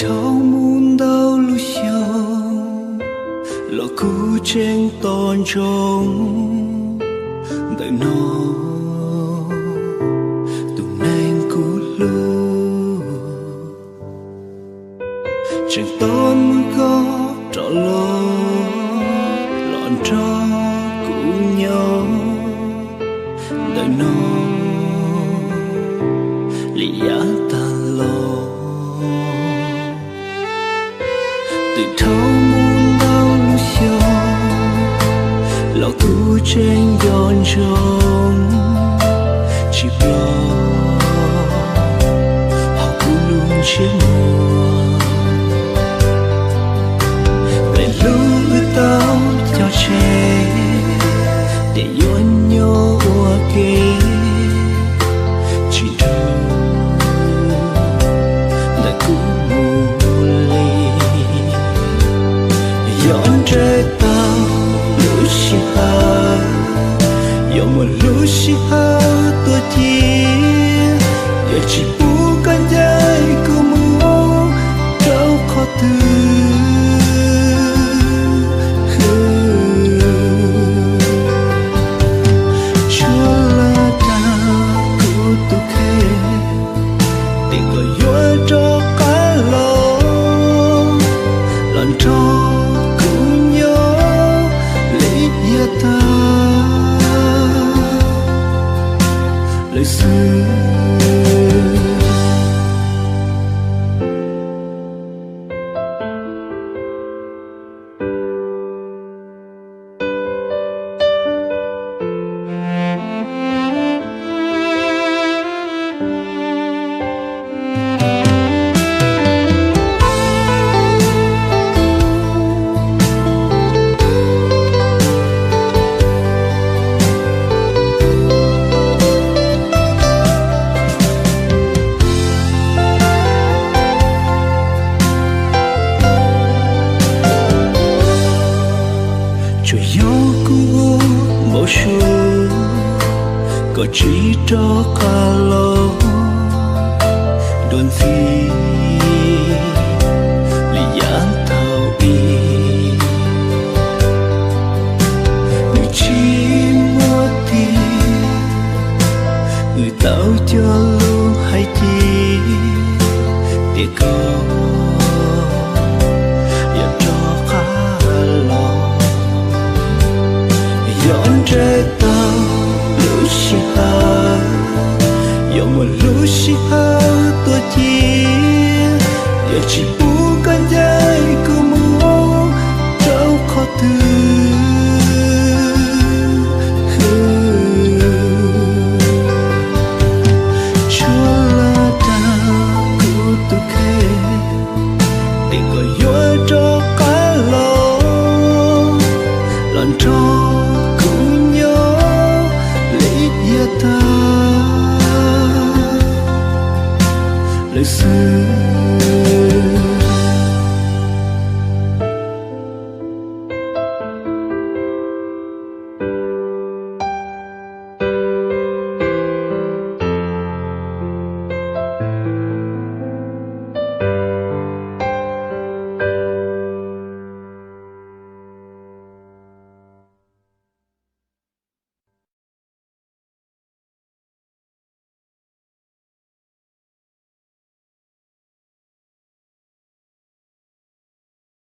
Dhau mus ntau lub xyoo los kuv tseem tos ntsoov ntawm no tus neeg kuv hlub. Tseem tos mus koj rov los, los nrog kuv nyob ntawm no li yav tag los. Twb dhau mus ntau lub xyoo los kuv tseem nco ntsoov tsis ploj hauv kuv lub ntsiab muag. Peb lub wb tau cog tseg tias yuav nyob ua ke tsis nrug ntawm kuv mus li. Yog ntsib tau lub sij hawm, yog muaj lub sij hawm tuaj cia, yuav tsis pub koj ncaim kuv mus rau qhov twg. Tshuav los dag kuv tus kheej, tias koj yuav rov qab los, los nrog kuv nyob li yav tag lawm xwb. Tsuas yog kuv ua npau suav, koj tsis rov qab los dua ntxiv li yav thaum ub. Nws tsis muaj tiag, wb tau cog lus hais cia tias koj yuav rov qab los. Yog ntsib tau lub sij hawm, yog muaj lub sij hawm tuaj cia, yuav tsis pub koj ncaim kuv mus rau qhov twg. Tshuav los dag kuv tus kheej, tias koj yuav rov qab los, los nrog kuv nyob li yav tag lawm xwb.